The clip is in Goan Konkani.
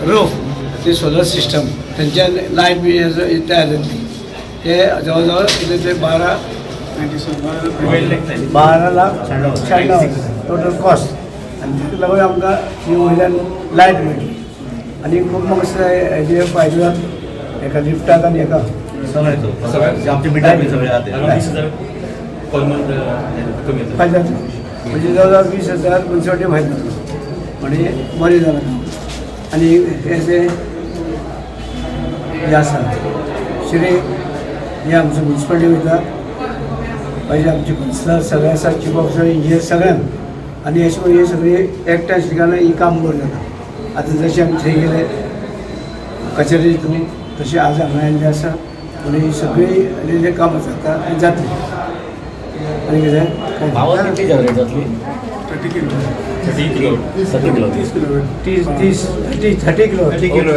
रोफ ते सोलर सिस्टम थंयच्यान लायट बी तयार जातली. ते जवळ जवळ कितें ते 12 12 लाख 96 टोटल कॉस्ट. आनी ताका लागून आमकां ही वयल्यान लायट मेळटली आनी खूब म्हाका हेजे फायदो जाता एका लिफ्टाक आनी हेका. सगळ्यांचे आमचे मिटर बी सगळे आहा. 20,000 पर मंथ कमी जाता. फायदो जातलो, म्हणजे जवळ जवळ 20,000 मनशां फायदो जातलो, म्हणजे बरें जालां काम. आनी हे जे हे आसा श्री हे आमचो म्युन्सिपालिटी वयता, मागीर आमचे कन्सलर सगळे आसा, चीफ ऑफिसर, इंजिनियर सगळ्यांक. आनी अशें करून हे सगळी एकठांय आशिल्ल्या ही काम बरें जाता. आतां जशें आमी थंय गेले कचेरी हितून, तशें आज हांगा आयिल्लें आसा. म्हणून ही सगळी कामां जाता आनी जातली. आनी कितें? पावर कितली जनरेट जातली? 30 kilo. 30 kilo. 30 30 30 30 kilo. 30 kilo.